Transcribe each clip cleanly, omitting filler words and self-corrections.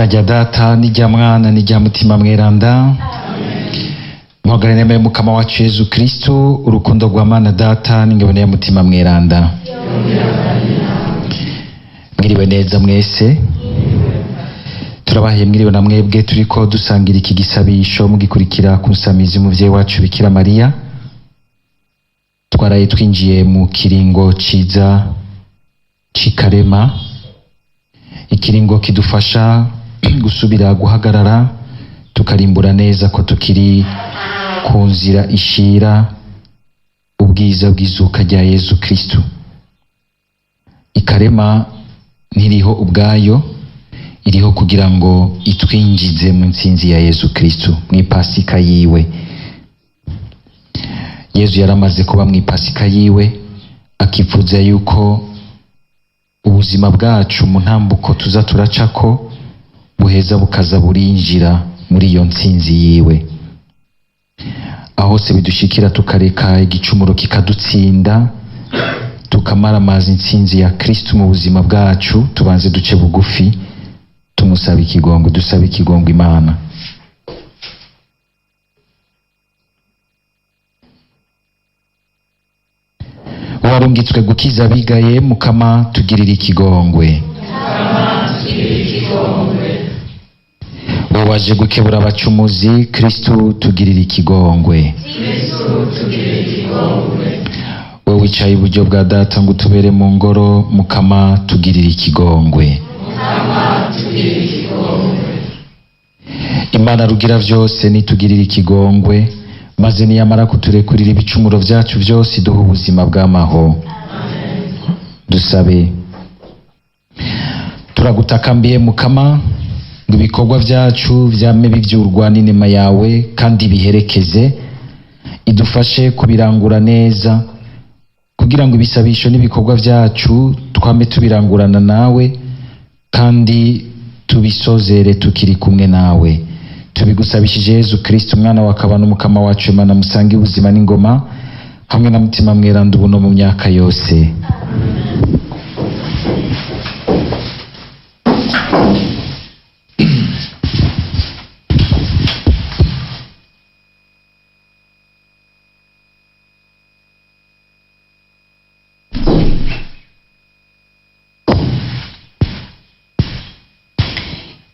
Izina rya Data n'irya Mwana n'irya Mutima Mweranda. Muhagarare nemeye Mukama wacu Yezu Kristu, urukundo rwa Mana Data n'ingabane ya Mutima Mweranda. Mwiriwe neza mwese. Turabahaye mwiriwe na mwebwe turiko dusangira iki gisabisho mugikurikira ku nsamizi muvyeyi wacu Bikira Mariya. Twaraye twinjiye mu kiringo ciza c'ikarema, ikiringo kidufasha gusubira guhagarara tukarimbura neza ko tukiri ku nzira ishira ubwiza bw'izuka rya Yezu Kristu. Ikarema ntiriho ubwayo, iriho kugira ngo itwinjize mu ntsinzi ya Yezu Kristu mw'ipasika yiwe. Yezu yaramaze kuba mw'ipasika yiwe, akifuza yuko ubuzima bwacu mu ntambuko tuza turacako buheza bukaza burinjira muri iyo ntsinzi yiwe. Aho hose bidushikira tukareka igicumuro kikadutsinda, tukamaramaza intsinzi ya Kristu mu buzima bwacu, tubanze duce bugufi tumusaba ikigongo, dusaba ikigongo Imana. Warungitswe gukiza abigaye, Mukama tugirire ikigongwe. Waje gukebura abacumuzi, Kristu tugirire ikigongwe. Wowe wicaye iburyo bwa Data ngo utubere mu ngoro, Mukama tugirire ikigongwe. Imana rugira vyose nitugirire ikigongwe, maze niyamara kuturekurira ibicumuro vyacu vyose iduhe ubuzima bw'amaho. Dusabe. Turagutakambiye Mukama ngo ibikorwa vyacu vyame bivyurwa n'inema yawe kandi biherekeze, idufashe kubirangura neza kugira ngo ibisabisho n'ibikorwa vyacu twame tubirangurana nawe kandi tubisozere tukiri kumwe nawe. Tubigusabishije Yezu Kristu umwana wakaba n'umukama wacu, Imana musange ubuzima n'ingoma hamwe na Mutima Mweranda ubu no mu myaka yose.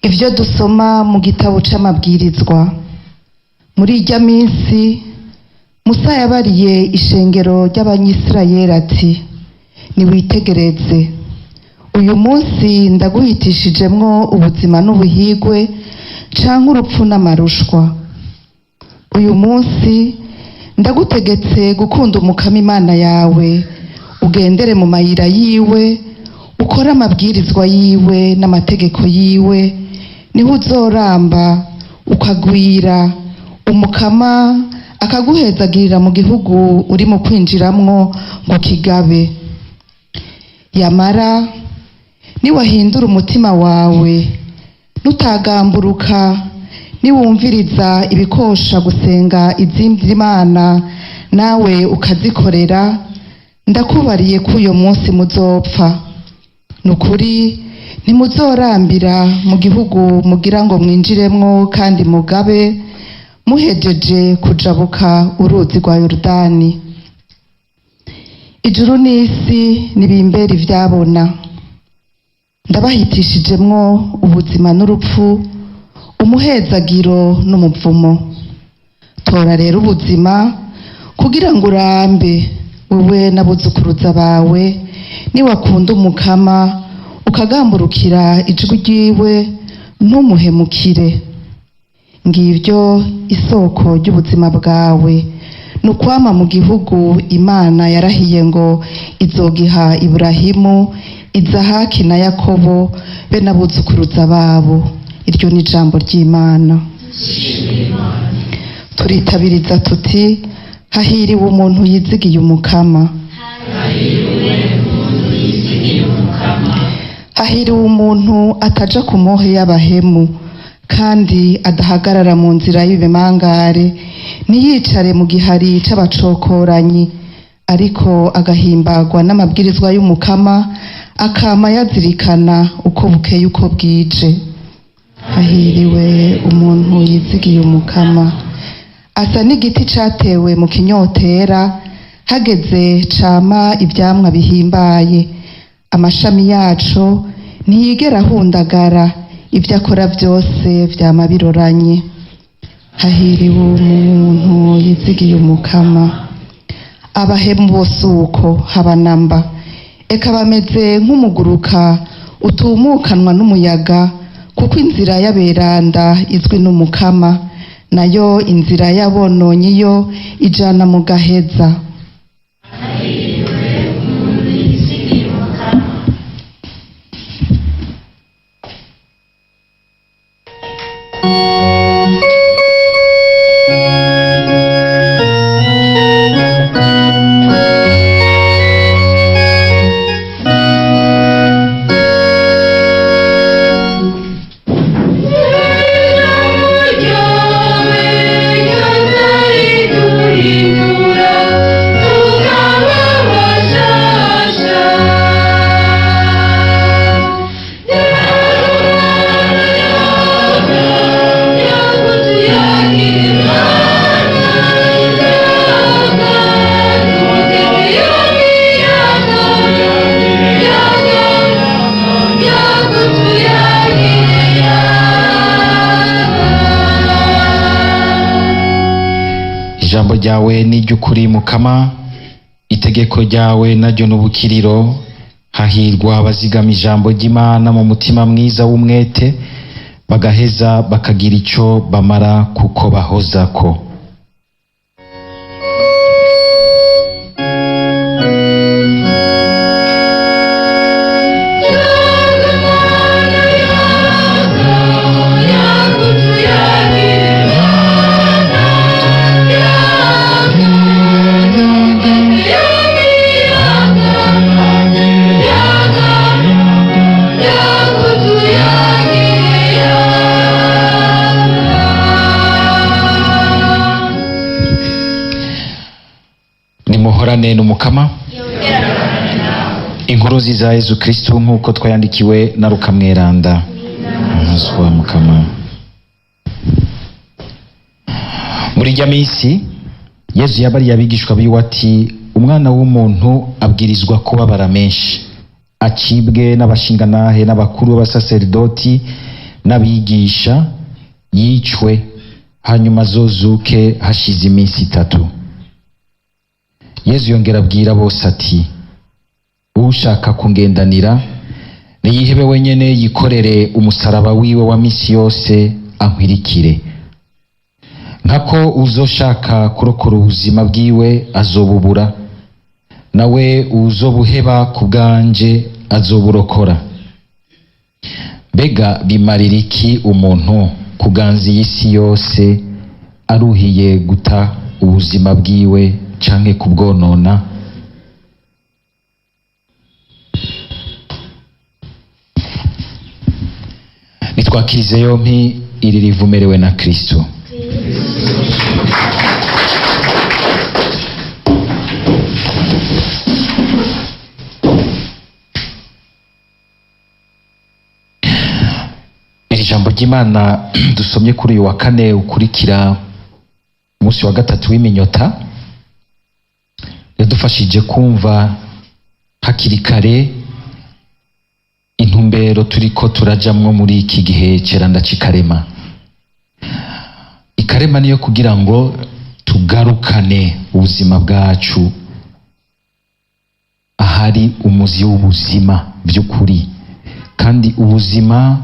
Ibyo dusoma mu gitabo c'amabwirizwa. Muri irya minsi Musa yabariye ishengero ry'Abanyisirayeli ati: niwitegereze, uyu munsi ndaguhitishijemwo ubuzima n'ubuhigwe canke urupfu n'amarushwa. Uyu munsi ndagutegetse gukunda Umukama Imana yawe, ugendere mu mayira yiwe, ukore amabwirizwa yiwe n'amategeko yiwe, niho uzoramba ukagwira, Umukama akaguhezagirira mu gihugu uri mu kwinjiramwo ngo kigabe. Yamara niwahindura umutima wawe, nutagamburuka, niwumviriza ibikosha gusenga izindi mana nawe ukazikorera, ndakubariye ko uyo munsi muzopfa. Nukuri ntimuzorambira mu gihugu mugira ngo mwinjiremwo kandi mugabe, muhejeje kujabuka uruzi rwa Yorodani. Ijuru n'isi nibimbere ivyabona, ndabahitishijemwo ubuzima n'urupfu, umuhezagiro n'umuvumo. Tora rero ubuzima kugira ngo urambe, wewe n'abuzukuruza bawe, niwakunda Umukama ukagamburukira ijwi ryiwe, ntumuhemukire. Ngivyo isoko ry'ubuzima bwawe, ni ukwama mu gihugu Imana yarahiye ngo izogiha Iburahimu, Izahaki na Yakobo be n'abuzukuruza babo. Iryo ni ijambo ry'Imana. Turitabiriza tuti: hahiriwe umuntu yizigiye Umukama. Hahiriwe umuntu ataja ku mohe y'abahemu, kandi adahagarara mu nzira y'ibimangare, ntiyicare mu gihari c'abacokoranyi, ariko agahimbagwa n'amabwirizwa y'Umukama, akama yazirikana uko bukeye uko bwije. Hahiriwe umuntu yizigiye Umukama. Asa n'igiti catewe mu kinyotera, hageze cama ivyamwa bihimbaye. Amashami yaco ntiyigera ahundagara, ivyo akora vyose vyama biroranye. Hahiriwe umuntu yizigiye Umukama. Abahemu bose uko haba namba, eka bameze nk'umuguruka utumukanwa n'umuyaga, kuko inzira y'aberanda izwi n'Umukama, nayo inzira y'abononyi yo ijana mu gaheza. Ijambo ryawe ni iry'ukuri Mukama, itegeko ryawe naryo n'ubukiriro. Hahirwa abazigama ijambo ry'Imana mu mutima mwiza w'umwete, bagaheza bakagira ico bamara kuko bahozako. Nimuhorane n'Umukama. Inkuru nziza ya Yezu Kristu nk'uko twayandikiwe na Luka Mweranda. Nazwa Mukama. Muri irya minsi Yezu yabariye abigishwa biwe ati: umwana w'umuntu abwirizwa kubabara menshi, acibwe n'abashingantahe n'abakuru b'abasaserdoti n'abigisha, yicwe, hanyuma azozuke hashize iminsi itatu. Yezu yongera abwira bose ati: ushaka kungendanira niyihebe wenyene, yikorere umusaraba wiwe wa misi yose, ankwirikire. Nkako uzoshaka kurokora ubuzima bwiwe azobubura, nawe uzobuheba ku bwanje azoburokora. Mbega bimarira iki umuntu kuganza iyi si yose aruhiye guta ubuzima bwiwe canke kubwonona? Nitwakirize yompi iri rivumerewe na Kristo. Iri jambo ry'Imana dusomye kuri uyu wa kane ukurikira umunsi wa gatatu w'iminyota yadufashije kumva hakiri kare intumbero turiko turajamwo muri iki gihe ceranda c'ikarema. Ikarema niyo kugira ngo tugarukane ubuzima bwacu ahari umuzi w'ubuzima by'ukuri, kandi ubuzima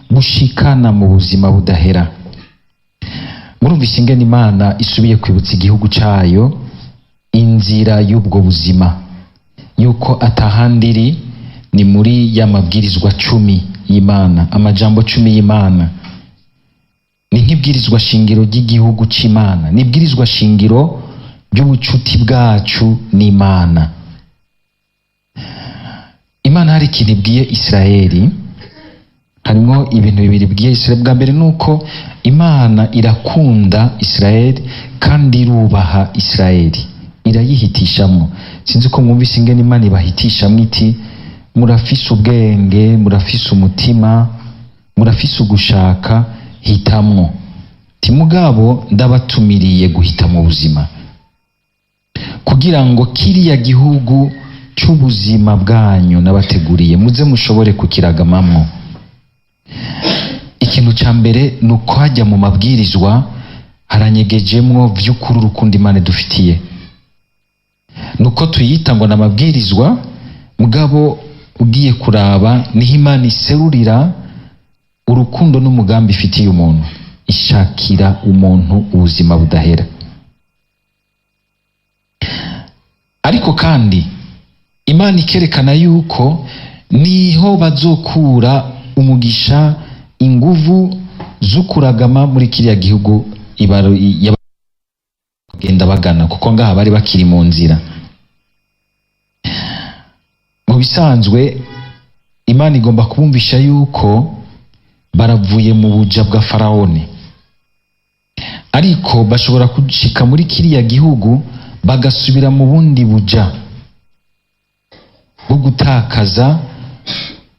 bushikana mu buzima budahera. Murumvise ingene Imana isubiye kwibutsa igihugu cayo inzira y'ubwo buzima, yuko atahandi iri, ni muri ya mabwirizwa 10 y'Imana, amajambo 10 y'Imana. Ni nk'ibwirizwa shingiro ry'igihugu c'Imana, ni ibwirizwa shingiro ry'ubucuti bwacu n'Imana. Imana hari ikintu ibwiye Israeli, harimo ibintu bibiri ibwiye Israeli. Bwa mbere nuko Imana irakunda Israeli kandi irubaha Israeli, irayihitishamwo. Sinzi ko mwumvise ingene Imana ibahitishamwo iti: murafise ubwenge, murafise umutima, Murafise ugushaka, hitamwo. Timugabo ndabatumiriye guhita mu buzima, kugira ngo kiriya gihugu cy'ubuzima bwanyu nabateguriye muze mushobore kukiragamamwo. Ikintu ca mbere ni uko hajya mu mabwirizwa haranyegejemwo vy'ukuri urukundo Imana idufitiye. Nuko tuyita ngo ni amabwirizwa, mugabo ugiye kuraba niho Imana iserurira urukundo n'umugambi ifitiye umuntu, ishakira umuntu ubuzima budahera. Ariko kandi Imana ikerekana yuko niho bazokura umugisha, inguvu z'ukuragama muri kiriya gihugu bagenda bagana, kuko ngaha bari bakiri mu nzira. Mu bisanzwe Imana igomba kubumvisha yuko baravuye mu buja bwa Faraoni, ariko bashobora gushika muri kiriya gihugu bagasubira mu bundi buja bwo gutakaza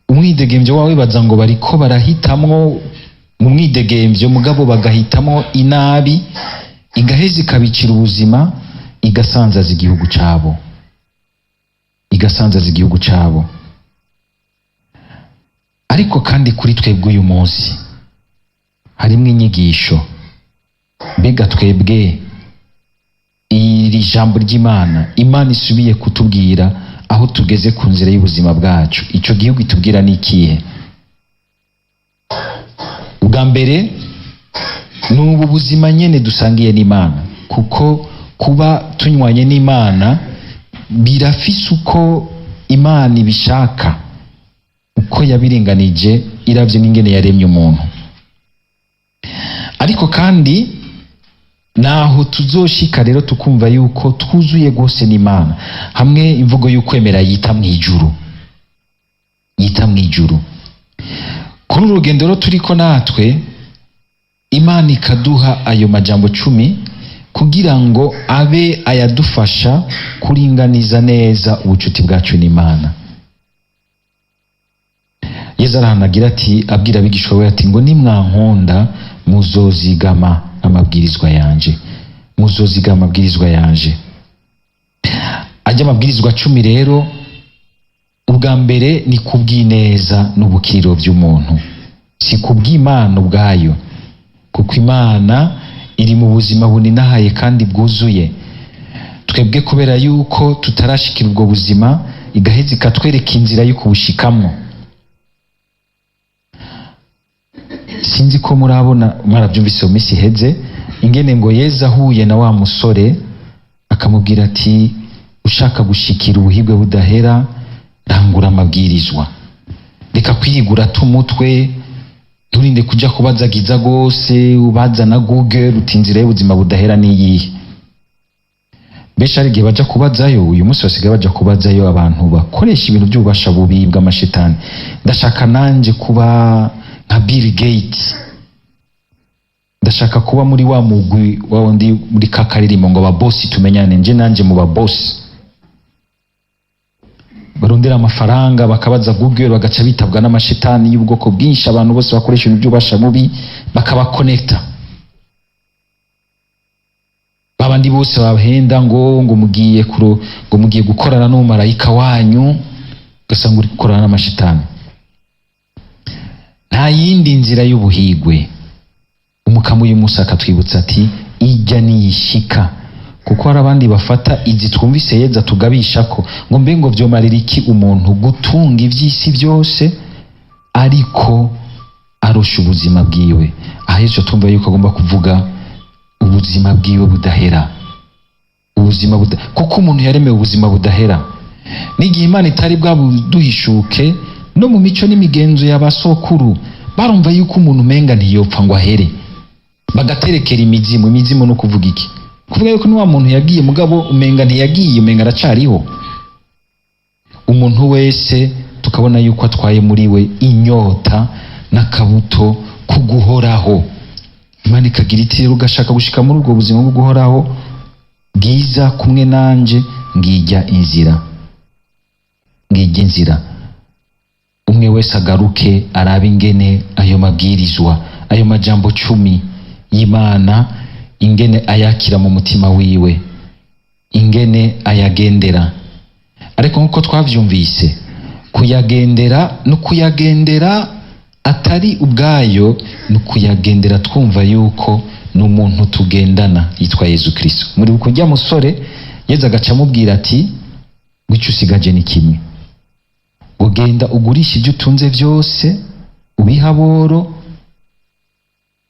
umwidegemvyo wawe. Baza ngo bariko barahitamwo mu mwidegemvyo, mugabo bagahitamwo inabi, igaheza ikabicira ubuzima, igasanzaza igihugu cabo, igasanzaza igihugu cabo. Ariko kandi kuri twebwe uyu munsi harimwo inyigisho. Mbega twebwe iri jambo ry'Imana, Imana isubiye kutubwira aho tugeze ku nzira y'ubuzima bwacu, ico gihugu itubwira ni ikihe? Ubwa mbere ni ubu buzima nyene dusangiye n'Imana, kuko kuba tunywanye n'Imana birafise uko Imana ibishaka, uko yabiringanije iravye n'ingene yaremye umuntu. Ariko kandi naho tuzoshika rero tukumva yuko twuzuye rwose n'Imana, hamwe imvugo y'ukwemera yita mw'ijuru, yita mw'ijuru. Kuri uru rugendo rero turiko natwe, Imana ikaduha ayo majambo 10 kugira ngo abe ayadufasha kuringaniza neza ubucuti bwacu n'Imana. Yezu arahanagira ati, abwira abigishwa be ati ngo nimwankunda muzozigama amabwirizwa yanje, muzozigama amabwirizwa yanje. Ajya amabwirizwa 10 rero, ubwa mbere ni kubw'ineza n'ubukiriro by'umuntu, si kubw'Imana ubwayo, kuko Imana iri mu buzima buninahaye kandi bwuzuye. Twebwe kubera yuko tutarashikira ubwo buzima, igaheza ikatwereka inzira yo kubushikamwo. Sinzi ko murabona, mwarabyumvise mu minsi iheze, ingene ngo Yezu ahuye na wa musore akamubwira ati ushaka gushikira ubuhigwe budahera rangura amabwirizwa, reka kwiyigura tumutwe, nturinde kuja kubazagiza gose ubaza na Google uti inzira y'ubuzima budahera niyihe. Benshi hari igihe baja kubazayo, uyu munsi basigaye baja kubazayo abantu bakoresha ibintu by'ububasha bubi bw'amashetani. Ndashaka nanje kuba nka Bill Gates, ndashaka kuba muri wa mugwi wa wundi muri ka karirimbo ngo ababosi tumenyane, nje nanje mu babosi barondera amafaranga, bakabaza Google, bagaca bitabwa n'amashetani y'ubwoko bwinshi. Abantu bose bakoresha ibintu by'ububasha bubi bakabakonekta, babandi bose babahenda ngo mugiye ngo mugiye gukorana n'umumarayika wanyu, ugasanga uri gukorana n'amashetani. Nta yindi nzira y'ubuhigwe. Umukama uyu munsi akatwibutsa ati ijya niyishika, kuko hari abandi bafata izi twumvise Yezu atugabisha ko ngo mbe ngo vyomarira iki umuntu gutunga ivy'isi byose ariko arusha ubuzima bwiwe. Aha Yezu tumva yuko agomba kuvuga ubuzima bwiwe budahera, ubuzima kuko umuntu yaremewe ubuzima budahera. N'igihe Imana itari bwabuduhishuke no mu mico n'imigenzo y'abasokuru, barumva yuko umuntu umenga ntiyopfa ngo ahere, bagaterekera imizimu. Imizimu no kuvuga iki? Kuvuga yuko ni wa muntu yagiye, mugabo umenga ntiyagiye, umenga aracariho. Umuntu wese tukabona yuko atwaye muri we inyota n'akabuto kuguhoraho. Imana ikagira iti rero ugashaka gushika muri ubwo buzima bwo guhoraho bwiza kumwe nanje, ngijya inzira, ngijya inzira. Umwe wese agaruke arabe ingene ayo mabwirizwa, ayo majambo 10 y'Imana, ingene ayakira mu mutima wiwe, ingene ayagendera. Ariko nkuko twavyumvise, kuyagendera no kuyagendera atari ubwayo, no kuyagendera twumva yuko n'umuntu tugendana yitwa Yezu Kristo. Muri kujya musore Yezu agaca amubwira ati wico usigaje ni kimwe, ugenda ugurisha ibyo utunze byose ubiha aboro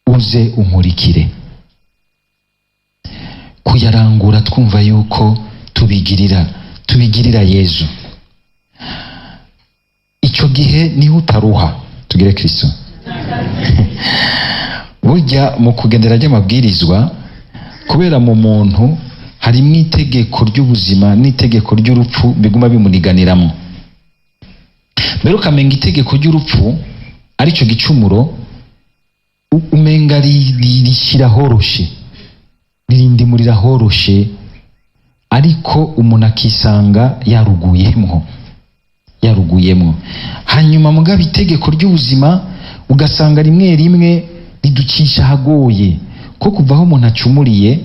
uze unkurikire. Kuyarangura twumva yuko tubigirira Yezu. Ico gihe niho utaruha. Tugire Kristo. Burya mu kugendera ry'amabwirizwa, kubera mu muntu harimwo itegeko ry'ubuzima n'itegeko ry'urupfu biguma bimuniganiramo. Mbere ukamenga itegeko ry'urupfu arico gicumuro, umenga rishira horoshe, ririndimurira horoshe, ariko umuntu akisanga yaruguyemwo. Hanyuma mugabo itegeko ry'ubuzima ugasanga rimwe rimwe riducisha hagoye, ko kuva aho umuntu acumuriye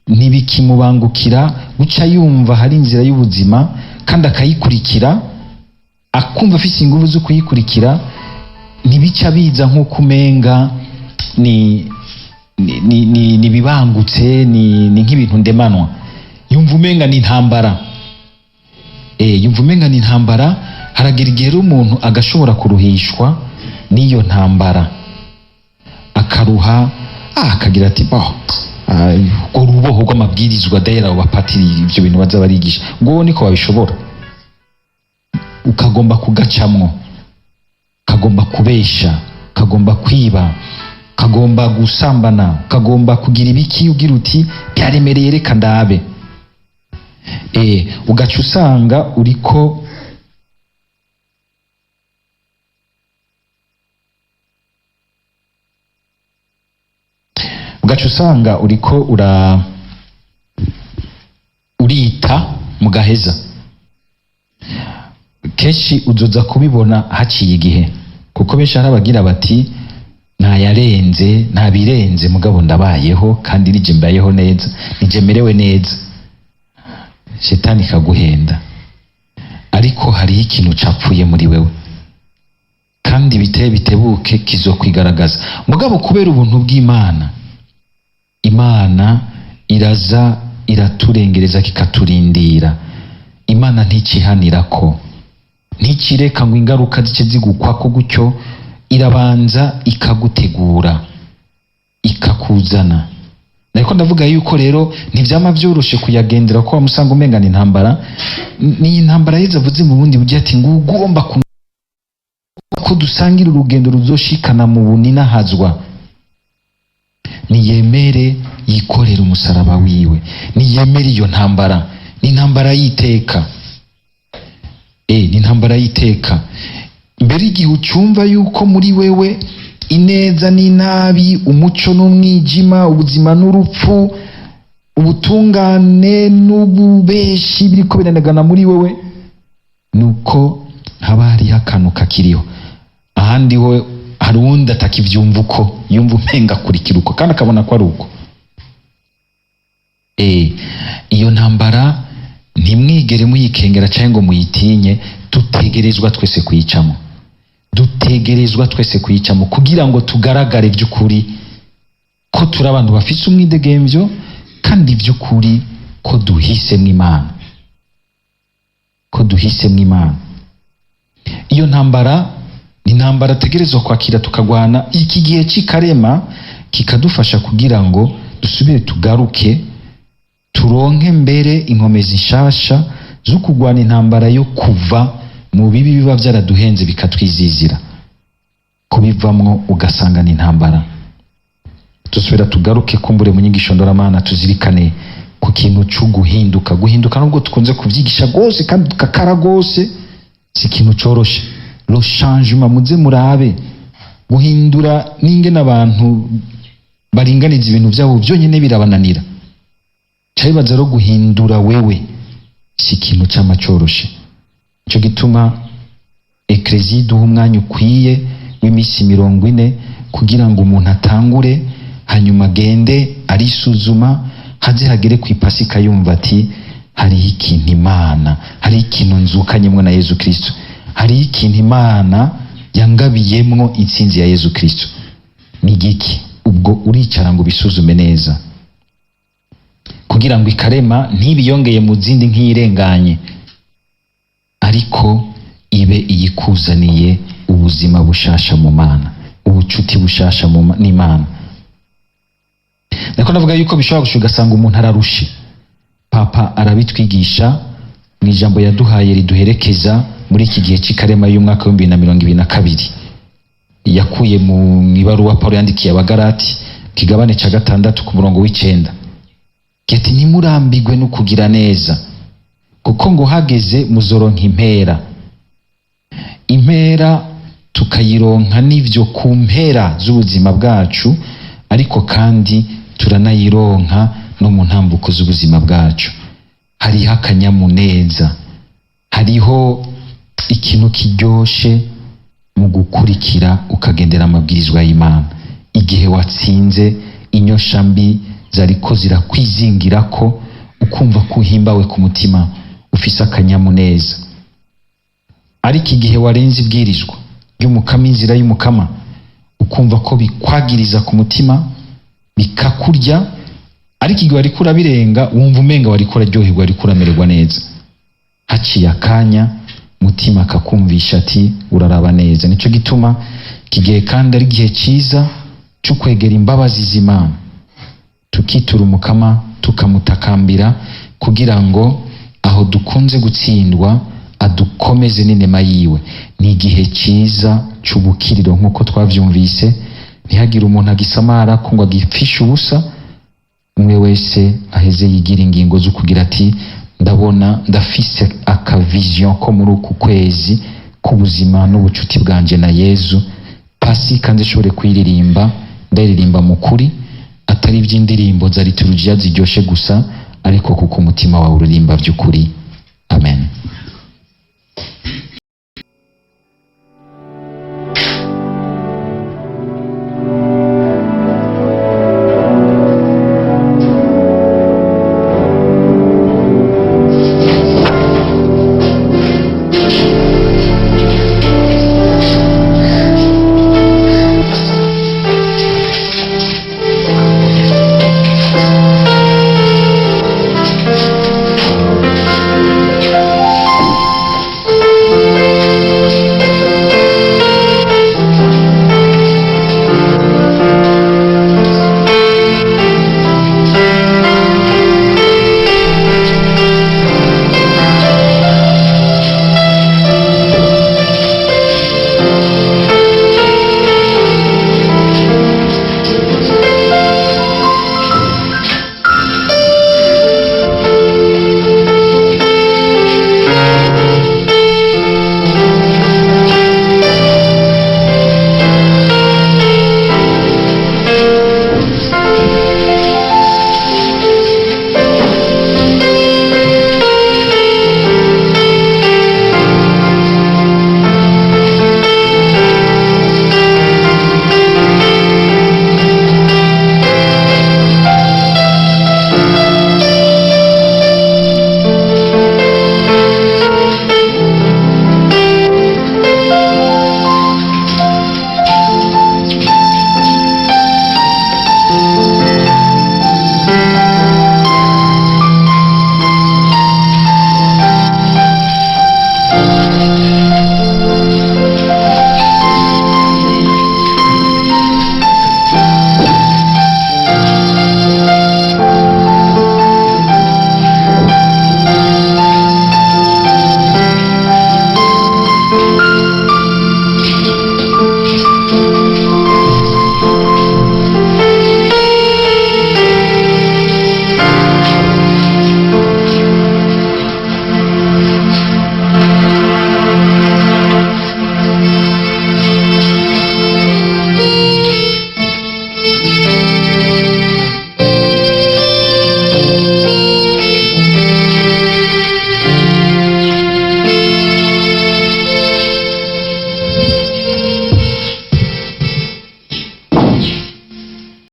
ntibikimubangukira guca yumva hari inzira y'ubuzima kandi akayikurikira, akumva afise inguvu zo kuyikurikira, ntibica biza nk'uko umenga ni bibangutse, ni nk'ibintu ndemanwa. Yumva umenga ni intambara. Yumva umenga ni intambara. Haragira igihe rero umuntu agashobora kuruhishwa n'iyo ntambara, akaruha, akagira ati oh, urwo ruboho rw'amabwirizwa dayera abo bapatiri ivyo bintu baza barigisha ngo niko babishobora, ukagomba kugacamwo, kagomba kubesha, kagomba kwiba, kagomba gusambana, kagomba kugira ibiki, ugira uti byaremereye reka ndabe. Ugaca usanga uriko urita mu gaheza. Kenshi uzoza kubibona haciye igihe, kuko benshi hari abagira bati ntayarenze, ntabirenze, mugabo ndabayeho kandi nije mbayeho neza, nije merewe neza. Shetani ikaguhenda, ariko hariho ikintu capfuye muri wewe kandi biteye bitebuke kizokwigaragaza. Mugabo kubera ubuntu bw'Imana, Imana iraza iraturengereza kikaturindira. Imana ntikihanirako, ntikireka ngo ingaruka zice zigukwako gutyo, irabanza ikagutegura ikakuzana. Nariko ndavuga yuko rero ntivyama vyoroshe kuyagendera, ko wamusanga umenga ni intambara. Ni intambara Yezu avuze mu bundi buryo ati ngugomba ko dusangira urugendo ruzoshikana mu buninahazwa, niyemere yikorere umusaraba wiwe, niyemere iyo ntambara. Ni intambara y'iteka. Ni intambara y'iteka. Mbere igihe ucumva yuko muri wewe ineza n'inabi, umuco n'umwijima, ubuzima n'urupfu, ubutungane n'ububeshi biriko biranagana muri wewe, nuko haba hariho akantu kakiriho. Ahandi ho hari uwundi atakivyumva uko, yumva umenga akurikira uko kandi akabona ko ari uko. Iyo ntambara ntimwigere muyikengera canke ngo muyitinye, dutegerezwa twese kuyicamo. Dutegerezwa twese kuyicamo kugira ngo tugaragare by'ukuri ko turi abantu bafise umwidegemvyo, kandi by'ukuri ko duhisemwo Imana, ko duhisemwo Imana. Iyo ntambara ni intambara tegerezwa kwakira tukagwana. Iki gihe c'ikarema kikadufasha kugira ngo dusubire tugaruke, turonke mbere inkomezi nshasha zo kugwana intambara yo kuva mu bibi biba byaraduhenze bikatwizizira, kubivamwo ugasanga ni intambara. Dusubira tugaruke kumbure mu nyigisho ndoramana, tuzirikane ku kintu cyo guhinduka. Guhinduka nubwo tukunze kuvyigisha gose kandi tukakara gose, si ikintu coroshe. Le changement, muze murabe guhindura n'ingene abantu baringaniza ibintu byabo byonyine birabananira. Cyabibaza rero guhindura wewe si ikintu cama coroshe. Ico gituma Ekleziya iduha umwanya ukwiye w'iminsi 40 kugira ngo umuntu atangure, hanyuma agende arisuzuma, haze hagere ku ipasika yumva ati hariho ikintu Imana, hariho ikintu nzukanyemwo na Yezu Kristo, hariho ikintu Imana yangabiyemwo intsinzi ya Yezu Kristo. Ni igiki? Ubwo uricara ngo ubisuzume neza kugira ngo ikarema ntibiyongeye mu zindi nk'iyirenganye, ariko ibe iyikuzaniye ubuzima bushasha mu Mana, ubucuti bushasha n'Imana. Nako navuga yuko bishobora gushika ugasanga umuntu ararushe. Papa arabitwigisha mu ijambo yaduhaye riduherekeza muri iki gihe cy'ikarema y'umwaka w'ibihumbi bibiri na mirongo ibiri na kabiri, yakuye mu ibaruwa Paulo yandikiye Abagalati, kigabane ca 6 ku murongo w'9, ati ntimurambigwe no kugira neza, kuko ngo hageze muzoronka impera. Impera tukayironka n'ivyo ku mpera z'ubuzima bwacu, ariko kandi turanayironka no mu ntambuko z'ubuzima bwacu. Hariho akanyamuneza, hariho ikintu kiryoshe mu gukurikira ukagendera amabwirizwa y'Imana. Igihe watsinze inyosha mbi zariko zirakwizingirako, ukumva ko uhimbawe ku mutima, ufise akanyamuneza. Ariko igihe warenze ibwirizwa ry'umukama, inzira y'umukama, ukumva ko bikwagiriza ku mutima, bikakurya, ariko igihe wariko urabirenga wumva umenga wariko uraryoherwa, wariko uramererwa neza. Haciye akanya mutima akakumvisha ati uraraba neza. Nico gituma iki gihe kandi ari igihe ciza cyo kwegera imbabazi z'Imana, tukitura umukama, tukamutakambira kugira ngo aho dukunze gutsindwa adukomeze n'inema yiwe. Ni igihe ciza c'ubukiriro nk'uko twavyumvise. Ntihagire umuntu agisamara ko ngo agipfishe ubusa. Umwe wese aheze yigira ingingo zo kugira ati ndabona ndafise akavision ko muri uku kwezi k'ubuzima n'ubucuti bwanje na Yezu, Pasika nzishobore kuyiririmba, ndaririmba mu kuri, atari iby'indirimbo za liturujia ziryoshe gusa, ariko kuko umutima wawe uririmba by'ukuri.